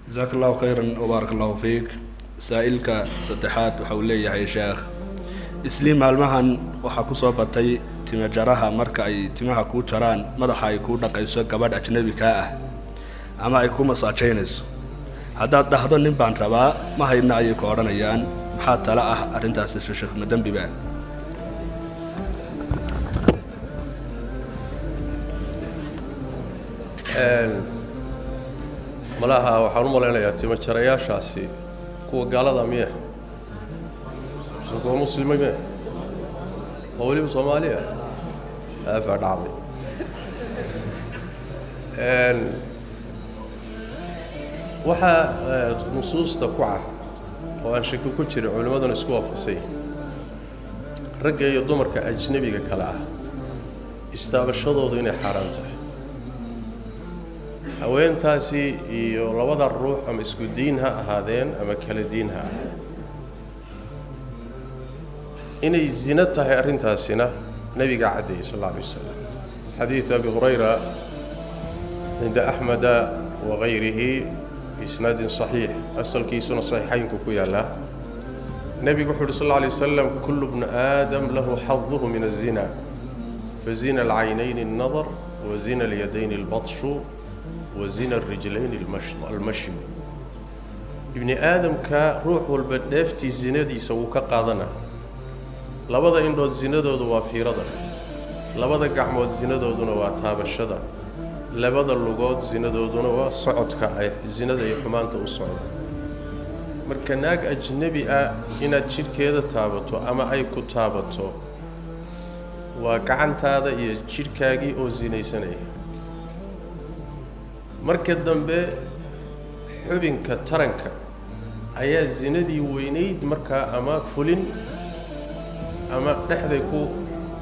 Jazaak Allahu khayran wbaarak Allahu fiik. Saa'ilka saddexaad waxa uu leeyahay: Sheekh, islii maalmahan waxaa ku soo batay timajaraha marka ay timaha kuu jaraan, madaxa ay kuu dhaqayso gabadh ajnabi kaa ah ama ay ku masaajaynayso. Haddaad dhahdo "Nin baan rabaa," "Ma hayna," ayay ku odhanayaan. Maxaa tala ah arrintaasi, sheekh? Ma dembiba? Malaha waxaan u malaynayaa timo jarayaashaasi kuwa gaalada miya mise kuwa muslima miya oo weliba Soomaaliya aafaa dhacday. Waxaa nusuusta ku cad oo aan shaki ku jirin, culimmaduna isku waafaqsan yihin, ragga iyo dumarka ajnebiga kale ah istaabashadoodu inay xaaraan tahay. Haweentaasi iyo labada ruux ama isku diin ha ahaadeen ama kala diin ha ahaadeen, inay zino tahay arrintaasina nebigaa caddeeyey sal alla alay wasalam. Xadiid Abi Hurayra cinda Axmeda wagayrihi biisnaadin saxiix, asalkiisuna saxiixaynku ku yaallaa, nebigu wuxu uhi sal alla alay wasalam: "Kullu bnu aadam lahu xaduhu min azina, fazina alcaynayni alnadar, wa zina alyadayni albatshu, wa zina alrijlayni almashyu." Ibni aadamka ruux walba dheeftii zinadiisa wuu ka qaadanaa. Labada indhood zinadoodu waa fiirada, labada gacmood zinadooduna waa taabashada, labada lugood zinadooduna waa socodka ay zinada iyo xumaanta u socdaan. Marka naag ajnebi ah inaad jidhkeeda taabato ama ay ku taabato waa gacantaada iyo jidhkaagii oo sinaysanaya. Marka dambe xubinka taranka ayaa zinadii weynayd markaa ama fulin ama dhexday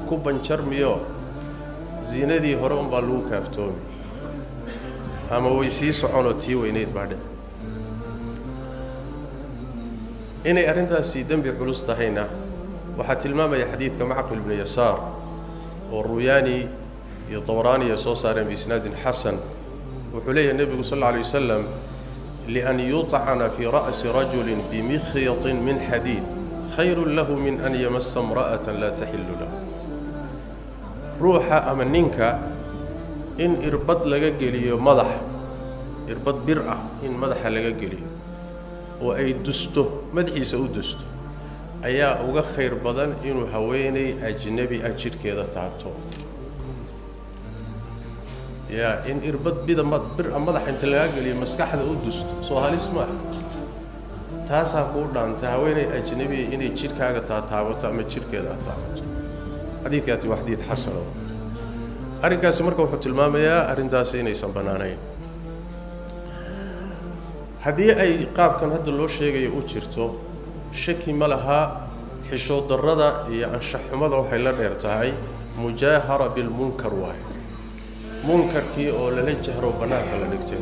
ku banjarmiyo, zinadii hore unbaa lagu kaaftoomi ama way sii soconoo tii weynayd baa dhe. Inay arrintaasi dembi culus tahayna waxaa tilmaamaya xadiidka Macqil ibnu Yasaar oo Ruyaani iyo Dabaraani ay soo saareen biisnaadin xasan. Wuxuu leeyahay nebigu sal alla alay wasalam: "Lian yuطcana fii ra'si rajulin bimikhyatin min xadiid khayrun lahu min an yamasa imra'atan laa taxilu lahu." Ruuxa ama ninka in irbad laga geliyo madaxa, irbad bir ah in madaxa laga geliyo oo ay dusto, madaxiisa u dusto, ayaa uga khayr badan inuu haweeney ajnebi ah jidhkeeda taabto. Yaa in irbad bida ma bir a madaxa inta lagaa geliyo maskaxda u dusto, soo halis maaha? Taasaa kuu dhaanta haweeney ajnebiya inay jidhkaaga taataabato ama jidhkeeda aad taabato. Xadiidkaasi waa xadiid xasano. Arrinkaasi marka wuxuu tilmaamayaa arrintaasi inaysan bannaanayn. Haddii ay qaabkan hadda loo sheegayo u jirto, shaki ma laha xishood darrada iyo anshax xumada waxay la dheer tahay mujaahara bilmunkar waaye, munkarkii oo lala jahro, bannaanka la dhigtay.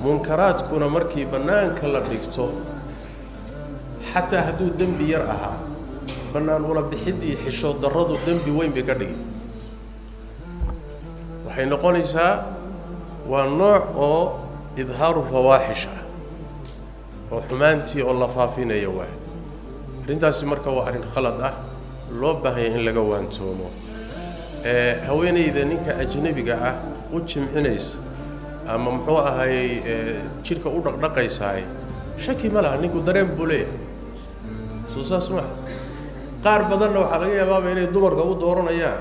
Munkaraadkuna markii bannaanka la dhigto, xataa hadduu dembi yar ahaa, bannaan ula bixiddii xishood darradu dembi weyn bay ka dhigi. Waxay noqonaysaa waa nooc oo idhaaru fawaaxish ah oo xumaantii oo la faafinaya waay. Arrintaasi marka waa arrin khalad ah, loo baahanya in laga waantoomo. Haweenayda ninka ajnebiga ah u jimcinaysa ama muxuu ahaayey jidhka u dhaqdhaqaysaay, shaki ma laha ninku dareen buu leeyahay, soo saas maha? Qaar badanna waxaa laga yaabaaba inay dumarka u dooranayaan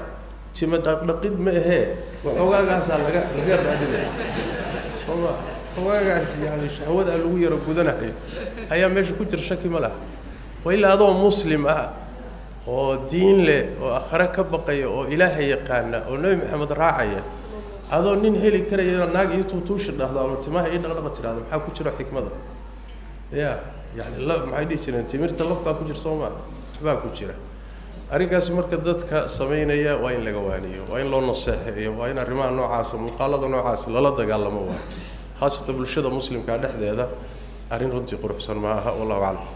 tima dhaqdhaqid ma ahee, waxoogaagaasaa laga raadinaya, soo ma? Waxoogaagaa yani shahwada lagu yaro gudanayo ayaa meesha ku jira, shaki ma laha. Waa ilaa adoo muslim ah oo diin leh oo aakhare ka baqaya oo Ilaahay yaqaana oo Nebi Maxamed raacaya, adoo nin heli karaya, naag ii tuutuushi dhahdo ama timaha ii dhaqdhaqa tidhahdo, maxaa ku jiro xikmada? Ya yani la maxay dhihi jireen, timirta lafbaa ku jira, soo maa? Waxbaa ku jira arrinkaasi. Marka dadka samaynaya waa in laga waaniyo, waa in loo naseexeeyo, waa in arrimaha noocaasa, muuqaalada noocaas lala dagaalamo waay, khaasatan bulshada muslimkaa dhexdeeda. Arrin runtii quruxsan ma aha. Wallahu aclam.